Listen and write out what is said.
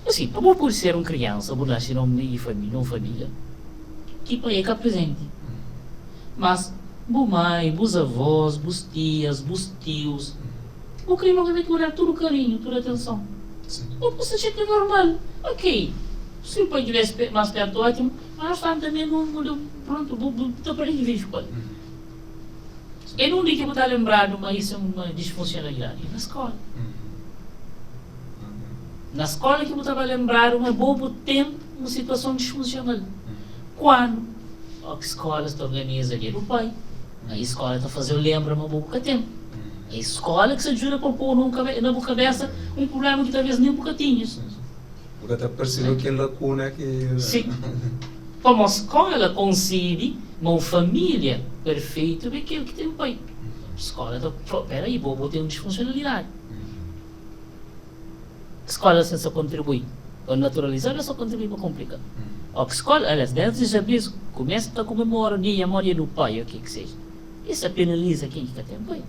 Assim, pa bo pode ser un kriansa, bu nasce na un meio família, un família ki pai é ka presente. Mas bu mãe, bus avós, bus tias, bus tios, bu kre logo ki bu da tudu karinhu, tudu atenson. Bu bu sta xinti normal. Ok, si o pai tivesse mais perto, ótimo, mas nós estamos também num mundo, pronto, bu bu ta aprende vive ku el. É num dia ki bu ta lembradu ma isso é uma disfuncionalidade, é na skola. Na skola ki bu ta ba lembradu ma bo bu ten un situason disfunsional. Kuandu? Ó ki skola sta organiza dia do pai, aí skola ta fazeu lembra ma bo bu ka ten. Aí skola ki sta djuda pa pô na bu kabesa un prublema ki talvez nen bu ka tinha. Bu ka ta persebe kel lakuna ki. Sin. Pamodi skola konsebe ma un familia perfeitu é kel ki ten pai. Skola ta fla, peraí, bo bu ten un disfunsionalidadi. Skola sen sa kontribui pa naturaliza el sa kontribui pa konplika. O ki skola, alias, désdi ja bis kumesa ta komemora dia mo dia do pai o ke ki seja, i sa penaliza ken ki ka ten pai.